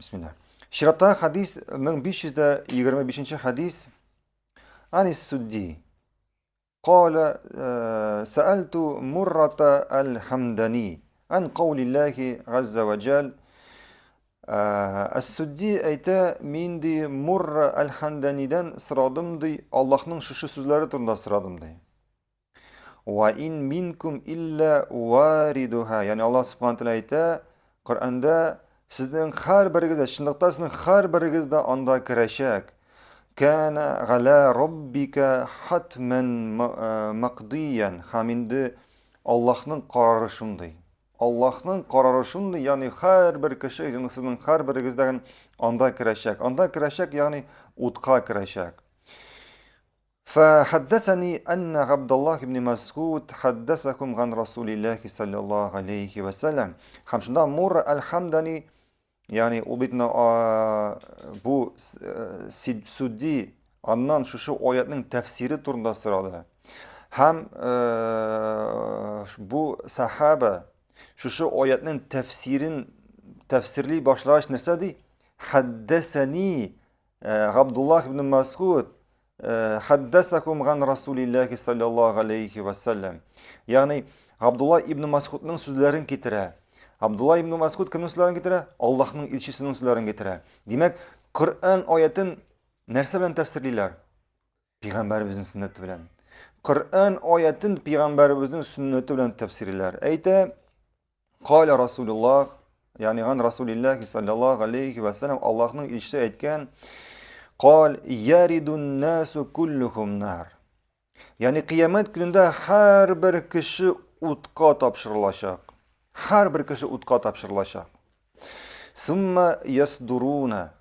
Бисмилла. Чираттагы хадис 1525 хадис. Анис Судди. قال سألت مرة الحمداني عن قول الله عز وجل Әс-Судди әйтә, мин ди Мурра әл-Ханданидән сорадым ди, Аллаһның шушы сүзләре турында сорадым ди. Ва ин минкум илля варидуха. Ягъни Аллаһ субхана тәгалә әйтә, Коръәндә сезнең һәрберегез дә, чынлыкта сезнең һәрберегез дә анда керәчәк. Кана галя роббика хатман макдиян. Һәм инде Аллаһның карары шундый. Аллаһның карары шундый, ягъни һәрбер кеше, ягъни сезнең һәрберегез дә анда керәчәк. Анда керәчәк, ягъни утка керәчәк. فحدثني أن عبد الله بن مسعود حدثكم عن رسول الله صلى الله عليه وسلم. Һәм шунда Мур әл-Хамдани, ягъни ул бит бу Судди аннан шушы аятның тәфсире турында сорады. Һәм бу сахаба шушы аятның тәфсирен тәфсирли башлагач нәрсә ди? Хаддасани Габдуллах ибн Масгуд хаддасакум ган Расулиллахи саллаллаху алейхи ва саллям. Ягъни Габдулла ибн Масгудның сүзләрен китерә. Абдулла ибн Масгуд кемнең сүзләрен китерә? Аллаһның илчесенең сүзләрен китерә. Димәк, Коръән аятын нәрсә белән тәфсирлиләр? Пәйгамбәребезнең сөннәте белән. Коръән аятын пәйгамбәребезнең сөннәте белән тәфсирлиләр. Әйтә, Каля Расулуллах, ягъни ган Расулиллахи саллаллаху алейхи ва саллям Аллаһның илчесе әйткән, Кал яридун насу куллухум нар. Ягъни кыямәт көнендә һәрбер кеше утка тапшырылачак. Һәрбер кеше утка тапшырылачак. Сумма ясдуруна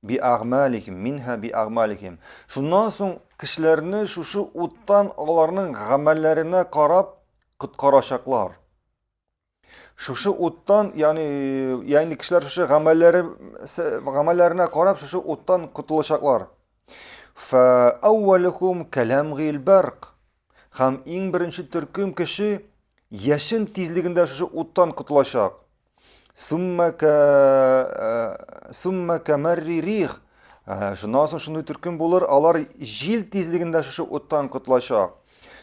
би агмалихим минха би агмалихим. Шуннан соң кешеләрне шушы уттан аларның гамәлләренә карап коткарачаклар. Шушы уттан, ягъни, ягъни кешеләр шушы гамәлләре гамәлләренә карап шушы уттан котылачаклар. Фа әүвәлүкум кәләмгил барк. Һәм иң беренче төркем кеше яшен тизлегендә шушы уттан котылачак. Сумма ка э, сумма камарри рих. Э, шуннан соң шундый төркем булыр, алар җил тизлегендә шушы уттан котылачак.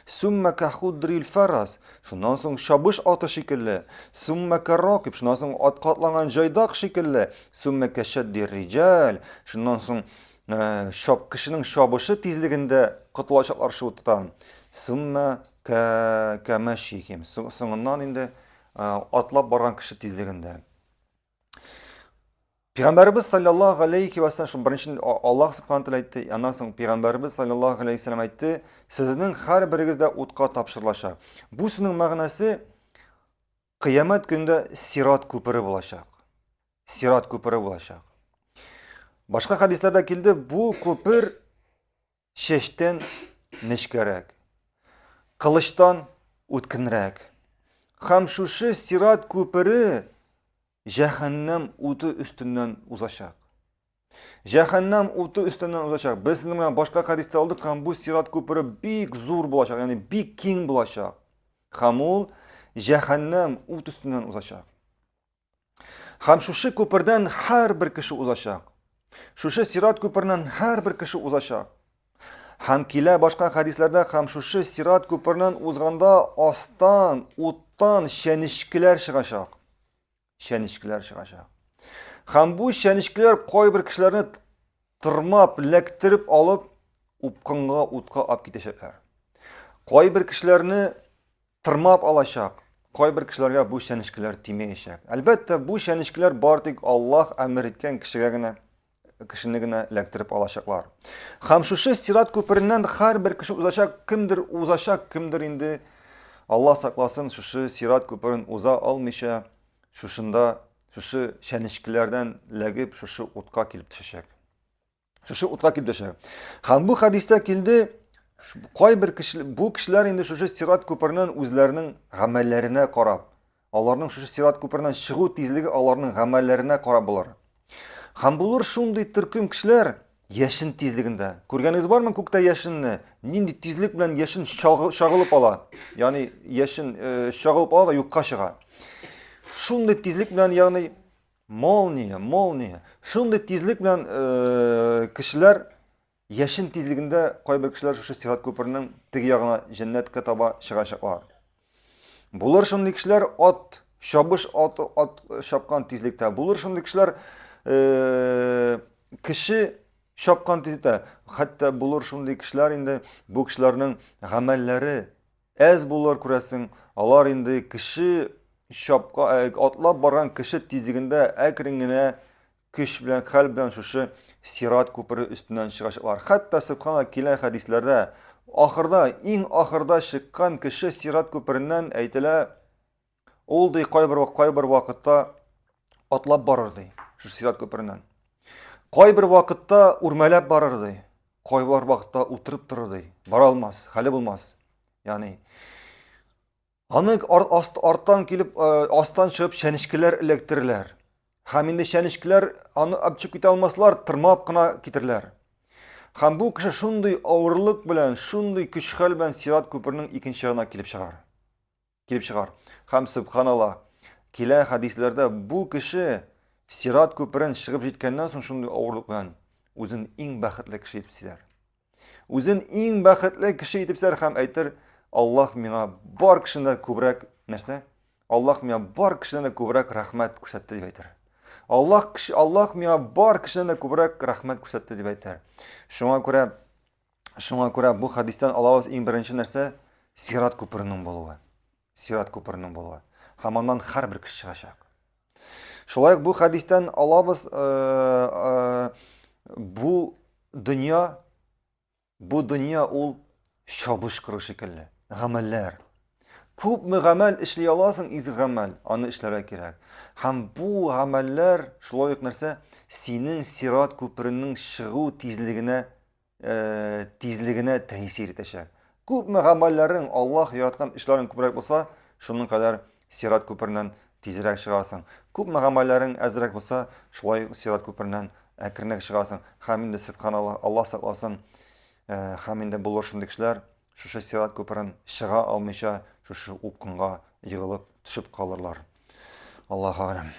Сумма кахудрил фарас. Шуннан соң чабыш аты шикелле. Сумма каракиб. Шуннан соң атка атланган җайдак шикелле. Сумма кашаддир риҗал. Шуннан соң э, чап кешенең чабышы тизлегендә котылачаклар шул уттан. Сумма кәмәшихим. Соңыннан инде атлап барган кеше тизлегендә. Пәйгамбәребез саллаллаһу алейхи ва саллям беренче Аллаһ субхана тәгалә әйтте, аннан соң пәйгамбәребез саллаллаһу алейхи ва саллям әйтте, сезнең һәрберегез дә утка тапшырылачак. Бу сүзнең мәгънәсе кыямәт көндә сират күпере булачак. Сират күпере булачак. Башка хәдисләрдә килде, бу күпер Чәчтән нечкәрәк, кылычтан үткенрәк. Һәм шушы сират күпере җәһәннәм уты өстеннән узачак. Җәһәннәм уты өстеннән узачак. Без сезнең белән башка хәдистә алдык, һәм бу сират күпере бик зур булачак, ягъни бик киң булачак. Һәм ул җәһәннәм ут өстеннән узачак. Һәм шушы күпердән һәрбер кеше узачак. Шушы сират күпереннән һәрбер кеше узачак. Һәм килә башка хәдисләрдә һәм шушы сират күпереннән узганда астан, уттан чәнечкеләр чыгачак. Чәнечкеләр чыгачак. Һәм бу чәнечкеләр кайбер кешеләрне тырмап, ләктереп алып, упкынга, утка ап китәчәкләр. Кайбер кешеләрне тырмап алачак, кайбер кешеләргә бу чәнечкеләр тимәячәк. Әлбәттә, бу чәнечкеләр бар тик Аллаһ әмер иткән кешегә генә кешене генә эләктереп алачаклар. Һәм шушы сират күпереннән һәрбер кеше узачак, кемдер узачак, кемдер инде Аллаһ сакласын, шушы сират күперен уза алмыйча, шушында, шушы чәнечкеләрдән ләгеп, шушы утка килеп төшәчәк. Шушы утка килеп төшә. Һәм бу хәдистә килде, кайбер кеше, бу кешеләр инде шушы сират күпереннән үзләренең гамәлләренә карап, аларның шушы сират күпереннән чыгу тизлеге аларның гамәлләренә карап булыр. Һәм булыр шундый төркем кешеләр яшен тизлегендә. Күргәнегез бармы күктә яшенне? Нинди тизлек белән яшен чагылып ала? Ягъни яшен э, чагылып ала да юкка чыга. Шундый тизлек белән, ягъни. Молния, молния. Шундый тизлек белән э, кешеләр яшен тизлегендә кайбер кешеләр шушы сират күперенең теге ягына җәннәткә таба чыгачаклар. Булыр шундый кешеләр ат, чабыш ат, ат чапкан тизлектә. Булыр шундый кешеләр э, кеше чапкан тизлектә. Хәтта булыр шундый кешеләр инде бу кешеләрнең гамәлләре әз булыр күрәсең. Алар инде кеше чапка, э, атлап барган кеше тизлегендә әкрен генә көч белән, хәл белән шушы сират күпере өстеннән чыгачаклар. Хәтта субхана килә хәдисләрдә, ахырда, иң ахырда чыккан кеше сират күпереннән әйтелә, ул ди кайбер кайбер вакытта атлап барыр ди, шушы сират күпереннән. Кайбер вакытта үрмәләп барыр ди, кайбер вакытта утырып торыр ди, бара алмас, хәле булмас. Ягъни Аны арттан килеп, э, астан чыгып чәнечкеләр эләктерерләр. Һәм инде чәнечкеләр аны алып чыгып китә алмаслар, тырмап кына китерләр. Һәм бу кеше шундый авырлык белән, шундый көч-хәл белән Сират күперенең икенче ягына килеп чыгар. Килеп чыгар. Һәм субханалла, килә хәдисләрдә бу кеше Сират күперен чыгып җиткәннән соң шундый авырлык белән үзен иң бәхетле кеше итеп сизәр. Үзен иң бәхетле кеше итеп сәр һәм әйтер, Аллаһ миңа бар кешедән дә күбрәк нәрсә? Аллаһ миңа бар кешедән дә күбрәк рәхмәт күрсәтте дип әйтер. Аллаһ кеше Аллаһ миңа бар кешедән дә күбрәк рәхмәт күрсәтте дип әйтер. Шуңа күрә шуңа күрә бу хәдистән алабыз иң беренче нәрсә сират күперенең булуы. Сират күперенең булуы. Һәм аннан һәрбер кеше чыгачак. Шулай ук бу хәдистән алабыз э, э, бу дөнья бу дөнья ул чабыш кыры шикелле. Гамәлләр. Күпме гамәл эшли аласың, изге гамәл, аны эшләргә кирәк. Һәм бу гамәлләр шулай ук нәрсә? Синең сират күперенең чыгу тизлегенә э, тизлегенә тәэсир итәчәк. Күпме гамәлләрең, Аллаһ яраткан эшләрең күбрәк булса, шуның кадәр сират күпереннән тизрәк чыгарсың. Күпме гамәлләрең әзрәк булса, шулай сират күпереннән әкренрәк чыгарсың. Һәм инде сөбханаллаһ, Аллаһ сакласын, э, һәм инде булыр шундый кешеләр, шушы сират күперен чыга алмыйча, шушы упкынга егылып төшеп калырлар. Аллаһу алям.